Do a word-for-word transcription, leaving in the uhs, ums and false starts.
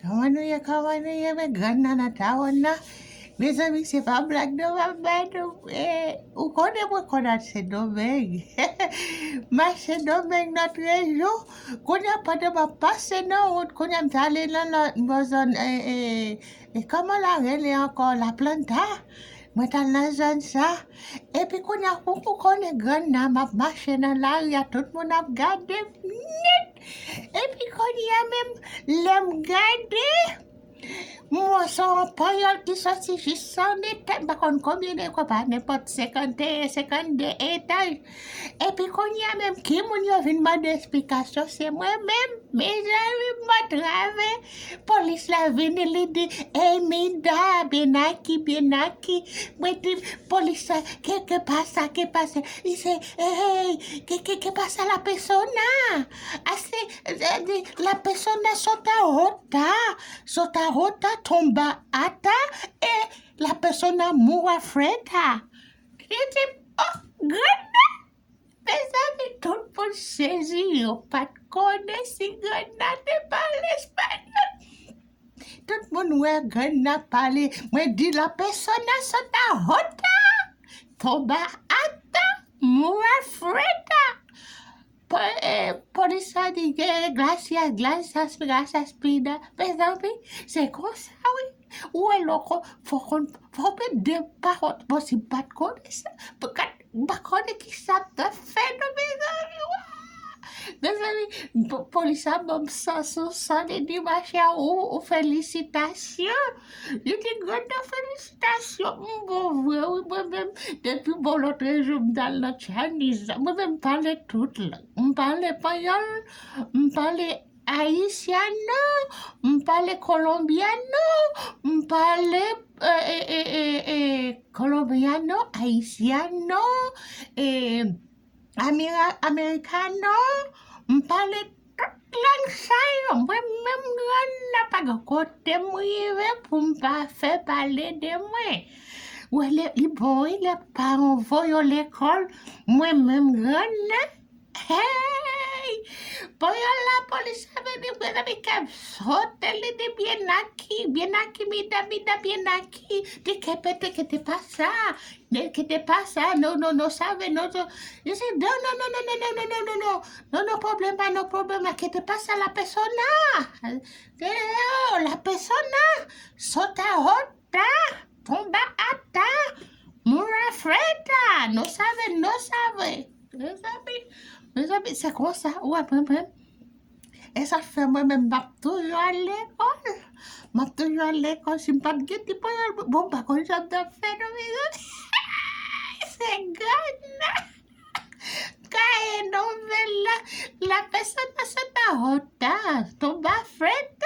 Kòman nou ye, kòman nou ye, men grann nan nan tawon nan. Mezanmi, se pa blag non m ap bay nou. Eh, ou konnen mwen konn al Sendomeng. M al Sendomeng lòt jou. Kounye a, pandan m ap pase nan wout, kounye a, m t ale nan, nan, nan zòn, eh, eh, eh, kòman l rele ankò? La Planta. Mwen t al nan zòn sa. Epi kounye a, ou, ou konnen grann nan, m ap mache nan lari a, tout moun ap gade m nèt. Epi kounye a menm, lè m gade, m wè se yon panyòl ki soti jis andedan, m pa konn konbyen de, kwa, pa nenpòt senkanteyen, senkannde etaj. Epi kounye a menm, ki moun yo vin mande esplikasyon? Se mwen menm, mezanmi, m antrave. Polis la vini, li di, "Ey, Mida, byen aki, byen aki." Mwen di, "Polis la, ke, ke pasa, ke pasa?" Li se, "Ey, ke, ke, ke pasa la persona? Ase, eh, di, la persona sota hota, sota hota, tomba ata, e la persona mura freta." Li di, "Oh, grann nan." Mezanmi, tout moun sezi, yo pa t konnen si grann nan te pale espanyòl. Tout moun wè grann nan pale. Mwen di, "La persona sota hota, tomba ata, mura freta." Po-, eh, polis la di, "Gracias, gracias, gracias, Mida." Mezanmi, se konsa, wi. Ou wè, loko, fò konn, fò konn de pawòl. Bon, si m pa t konnen sa, pou kat, m pa konnen ki sa m t ap fè, non, mezanmi, wa. Mezanmi, po-, polis la ban m san sou san, li di, "Ma chère, ou, ou felisitasyon." Li di, "Grann nan, felisitasyon." M bon vre, wi, mwen menm, depi bon lòt jou, m t al nan Chinese la. Mwen menm, m pale tout lang. M pale panyòl, m pale Haitiano, m pale colombiano, m pale, eh, eh, eh, eh, eh, colombiano, haitiano, eh, amera-, americano, m pale tout lang sa yo. Mwen menm grann nan pa gen kote m rive pou m pa fè pale de mwen. Wè, li, li bon, wi, lè paran voye w lekòl, mwen menm grann nan, hey! Panyòl la, polis la vini, mezanmi, kè m sote, li di, "Byen aki, byen aki, Mida, Mida, byen aki." Di, "Kè pete, kè te pasa, ne, kè te pasa, no, no, no save, no, no." Li se, "No, no, no, no, no problema, no problema, kè te pasa, la persona." Eh, oh, la persona sota hota, tomba ata, mura freta, no save, no save. Mezanmi, mezanmi, se konsa, ou wè, mwen menm. E sa fè mwen menm, m ap toujou al lekòl. M ap toujou al lekòl, si m pa t gen ti panyòl, bon, m pa konn sa m t ap fè, non, mezanmi. Se grann nan. Kaye nouvèl la, la persona sota hota, tomba freta.